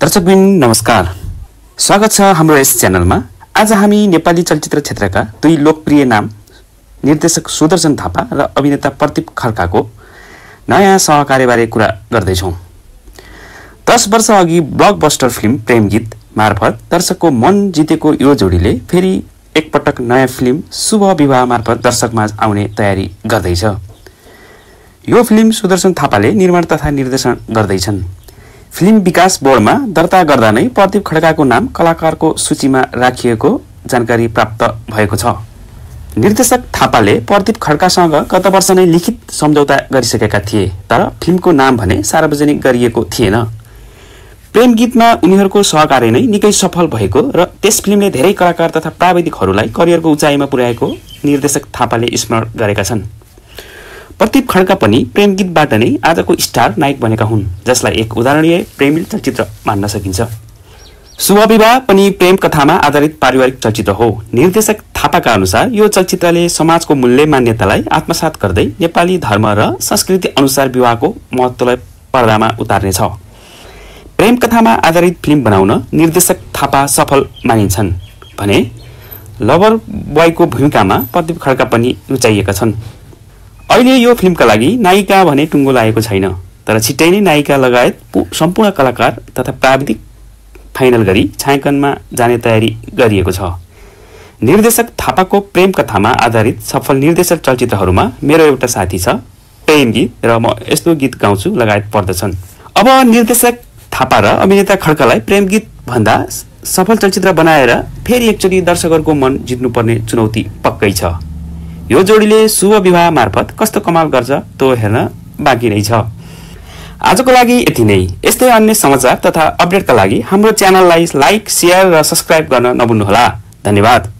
दर्शकबिन नमस्कार, स्वागत छ हाम्रो यस च्यानलमा। आज हामी नेपाली चलचित्र क्षेत्रका दुई लोकप्रिय नाम निर्देशक सुदर्शन थापा र अभिनेता प्रदीप खड्काको नयाँ सहकार्यबारे कुरा गर्दैछौँ। 10 वर्ष अघि ब्लकबस्टर फिल्म प्रेम गीत मार्फत दर्शकको मन जितेको यो जोडीले फेरि एकपटक नयाँ फिल्म शुभ विवाह मार्फत दर्शकमा आउने तयारी गर्दैछ। यो फिल्म सुदर्शन थापाले निर्माण तथा निर्देशन गर्दैछन्। फिल्म विकास बोर्डमा दर्ता गर्दा नै प्रदीप खड्काको नाम कलाकारको सूचीमा राखिएको जानकारी प्राप्त भएको छ। निर्देशक थापाले प्रदीप खड्कासँग गत वर्ष नै लिखित सम्झौता गरिसकेका थिए, तर फिल्मको नाम भने सार्वजनिक गरिएको थिएन। प्रेम गीतमा उनीहरूको सहकार्य नै निकै सफल भएको र त्यस फिल्मले धेरै कलाकार तथा प्राविधिकहरूलाई करियरको उचाइमा पुर्याएको निर्देशक थापाले स्मरण गरेका छन्। प्रदीप खड्का पनि प्रेम गीतबाट नै आजको स्टार नायक बनेका हुन्, जसलाई एक उदाहरणीय प्रेमिल चलचित्र मान्न सकिन्छ। शुभ विवाह पनि प्रेम कथामा आधारित पारिवारिक चलचित्र हो। निर्देशक थापाका अनुसार यो चलचित्रले समाजको मूल्य मान्यतालाई आत्मसात गर्दै नेपाली धर्म र संस्कृति अनुसार विवाहको महत्त्वलाई पर्दामा उतार्नेछ। प्रेम कथामा आधारित फिल्म बनाउन निर्देशक थापा सफल मानिन्छन् भने लभर बोयको भूमिकामा प्रदीप खड्का पनि रुचाइएका छन्। अहिले यो फिल्मका लागि नायिका भने टुङ्गो लागेको छैन, तर छिट्टै नै नायिका लगायत सम्पूर्ण कलाकार तथा प्राविधिक फाइनल गरी छायाङ्कनमा जाने तयारी गरिएको छ। निर्देशक थापाको प्रेम कथामा आधारित सफल निर्देशक चलचित्रहरूमा मेरो एउटा साथी छ, प्रेम गीत र म यस्तो गीत गाउँछु लगायत पर्दछन्। अब निर्देशक थापा र अभिनेता खड्कालाई प्रेम गीत भन्दा सफल चलचित्र बनाएर फेरि एकचोटि दर्शकहरूको मन जित्नुपर्ने चुनौती पक्कै छ। यो जोडीले शुभ विवाह मार्फत कस्तो कमाल गर्छ त्यो हेर्न बाँकी नै छ। आजको लागि यति नै। यस्तै अन्य समाचार तथा अपडेटका लागि हाम्रो च्यानललाई लाइक, शेयर र सब्स्क्राइब गर्न नभुल्नुहोला। धन्यवाद।